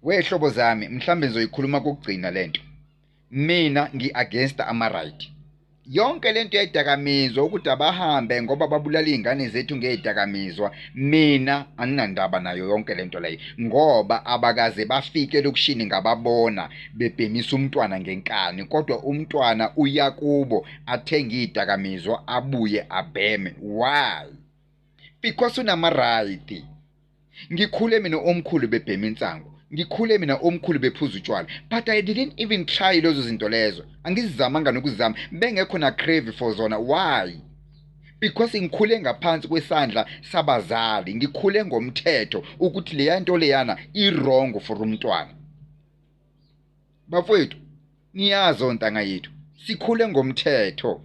Wehlobo zami, mhlambe ngizoyikhuluma kokugcina lento. Mina ngi-against ama-right. Yonke lento yedakamizwa ukuthi abahambe ngoba babulala iy'ngane zethu ngey'dakamizwa, mina anginandaba nayo yonke lento leyo, ngoba abakaze bafike elokishini ngababona bebhemisa umntwana ngenkani, kodwa umntwana uya kubo athenge iy'dakamizwa abuye abheme. Why? Because unama-right. Ngikhule mina omkhulu bebhema insangu, ngikhule mina omkhulu bephuza utshwala, but I didn't even try lezo zinto lezo, angizizamanga nokuzama, bengekho na crave for zona. Why? Because ngikhule ngaphansi kwesandla sabazali, ngikhule ngomthetho ukuthi leya nto leyana i-wrong for umntwana. Bafowethu, niyazi ontanga yethu, sikhule ngomthetho.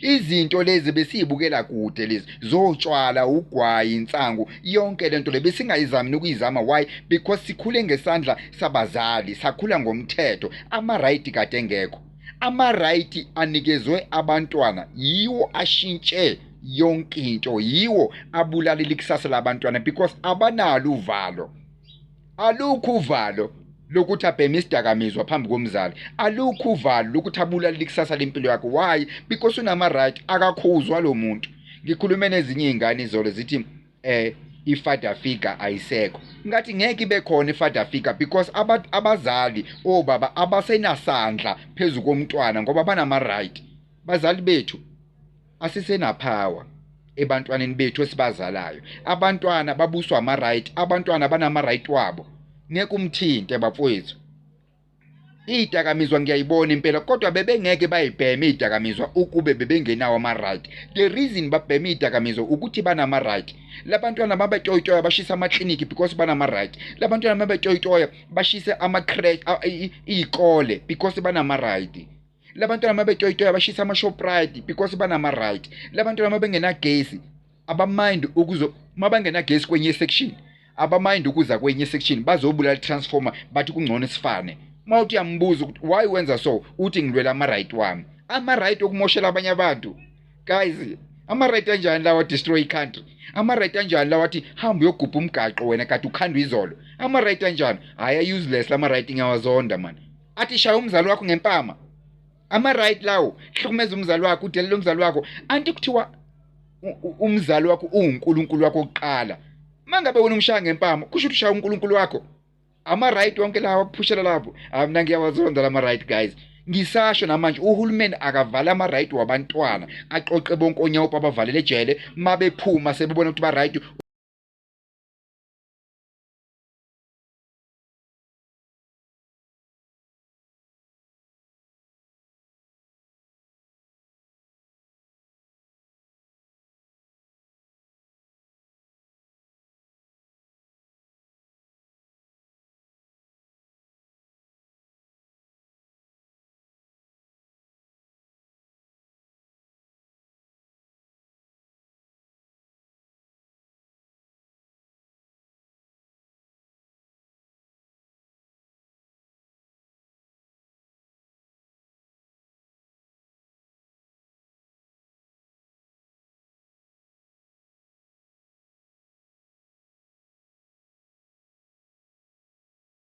Izinto lezi besiyibukela kude, lezi zotshwala, ugwayi, insangu, yonke lento le besingayizami nokuyizama. Why? Because sikhule ngesandla sabazali, sakhula ngomthetho. Ama-right kade engekho. Ama-right anikezwe abantwana yiwo ashintshe yonke into, yiwo abulalela ikusasa labantwana, because abanalo uvalo, alukho uvalo lokuthi abheme isidakamizwa phambi komzali, alukho uvalo lokuthi abulale ikusasa lempilo yakhe. Why? Because unama-right, akakhuzwa lo muntu. Ngikhulume nezinye iy'ngane izolo, zithi i-father figure ayisekho. Ngathi ngeke ibe khona i-father figure because abazali, obaba, abasenasandla phezu komntwana ngoba banama-right. Bazali bethu, asisenapower ebantwaneni bethu esibazalayo. Abantwana babuswa ama-right, abantwana banama-right wabo, ngeke umthinte bafowethu. Iy'dakamizwa ngiyayibona impela, kodwa bebengeke bayibheme iy'dakamizwa ukube bebengenawo ama-right. The reason babheme iy'dakamizwa ukuthi banama-right. Labantwana babetoyitoya bashisa amakliniki because banama-right. Labantwana babetoyitoya bashise ama-creche, iy'kole because banama-right. Labantwana mabetoyitoya bashisa ama-Shoprite because banama-right. Labantwana mabengenagesi abamind ukuzo, mabangenagesi kwenye section abamind ukuza kwenye section bazobulala i-transformer, bathi kungcono sifane. Uma uthi uyambuza ukuthi why wenza so, uthi ngilwela ama-right wami. Ama-right okumoshela abanye abantu, guys? Ama-right anjani lawa destroy i-country? Ama-right anjani lawa athi hamba uyogubha umgaqo wena kade ukhandwa izolo? Ama-right anjani? Hhayi, useless lama-right, ngiyawazonda man. Athi shaya umzali wakho ngempama, ama-right lawo? Hlukumeza umzali wakho, udelele umzali wakho. Anti kuthiwa umzali wakho uwunkulunkulu wakho kuqala. Mangabe wena umshaya ngempama, kusho ukuthi ushaya unkulunkulu wakho. Ama-right wonke lawa akuphushela lapho, hayi, mina ngiyawazonda lama-right, guys. Ngisasho namanje, uhulumeni akavala ama-right wabantwana, aqoqe bonke onyawope abavalele ejele, mabephuma sebebona ukuthi ba-right.